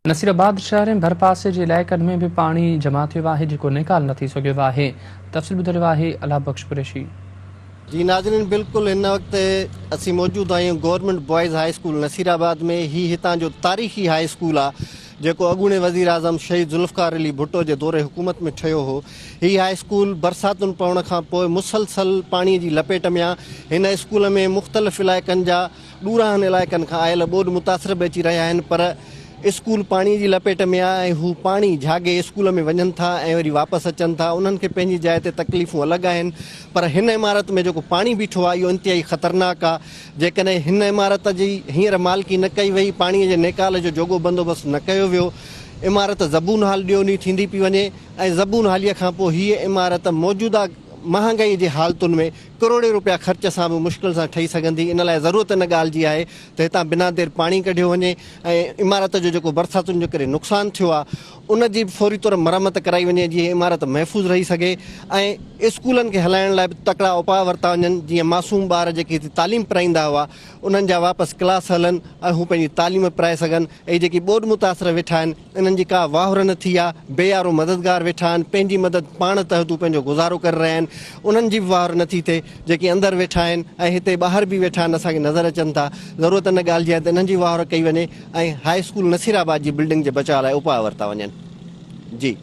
نصيرآباد شهر ۽ ڀرپاسي جي علائقن ۾ به پاڻي جمع ٿيو آهي جيڪو نيڪال نه ٿي سگهيو آهي. تفصيل ٻڌي رهيو آهي الله بخش قريشي. جي ناظرين بلڪل هن وقت اسين موجود آهيون government boys high school Nasirabad ۾ هي هتان جو تاريخي هاء اسڪول آ جيڪو اڳوڻي وزيراعظم شهيد ذوالفقار علي ڀٽو جي دور حڪومت ۾ ٺهيو هو هي هاء اسڪول برساتن پوڻ کان پوء مسلسل پاڻي جي لپيٽ ۾ آ هن اسڪول ۾ مختلف علائقن جا ڏورانهن علائقن کان آيل ٻوڏ متاثر به اچي رهيا آهن پر اسڪول پاڻي جي لپيٽ ۾ آهي ۽ هو پاڻي جهاڳي اسڪول ۾ وڃن ٿا ۽ وري واپس اچن ٿا انهن کي پنهنجي جاء تي تڪليفون الڳ آهن پر هن عمارت ۾ جيڪو پاڻي بيٺو آهي اهو انتهائي خطرناڪ آهي جيڪڏهن هن عمارت جي هينئر مالڪي نه ڪئي وئي پاڻي جي نيڪال جو جوڳو بندوبست نه ڪيو ويو عمارت زبون حال ڏيو ڏينهن ٿيندي پئي وڃي ۽ زبون حاليء کان پوء هيء عمارت موجوده مهانگائي جي حالتن ۾ ڪروڙين روپيا خرچ سان به مشڪل سان ٺهي سگهندي، ان لاء ضرورت ان ڳالهه جي آهي ته هتان بنا دير پاڻي ڪڍيو وڃي ۽ عمارت جو جيڪو برساتن جي ڪري نقصان ٿيو آهي ان جي به فوري طور مرمت ڪرائي وڃي جيئن عمارت محفوظ رهي سگهي ۽ اسڪولن کي هلائڻ لاء به تڪڙا اپاء ورتا وڃن جيئن معصوم ٻار جيڪي هتي تعليم پرائيندا هئا انهن جا واپس ڪلاس هلن ۽ هو پنهنجي تعليم پرائي سگهن اهي جيڪي ٻوڏ متاثر ويٺا آهن انهن جي ڪا واهر نه ٿي آ، بي يارو مددگار ويٺا آهن، پنهنجي مدد پاڻ تحت هو پنهنجو گذارو ڪري رهيا آهن، انهن جي به واهر نه ٿي ٿئي، جيڪي اندر ويٺا آهن ۽ هتي ٻاهر به ويٺا آهن اسان کي نظر اچن ٿا، ضرورت ان ڳالهه جي آهي ته انهن جي واهر ڪئي وڃي ۽ هاء اسڪول نصير آباد جي بلڊنگ جي بچاء لاء اپاء ورتا وڃن. جي.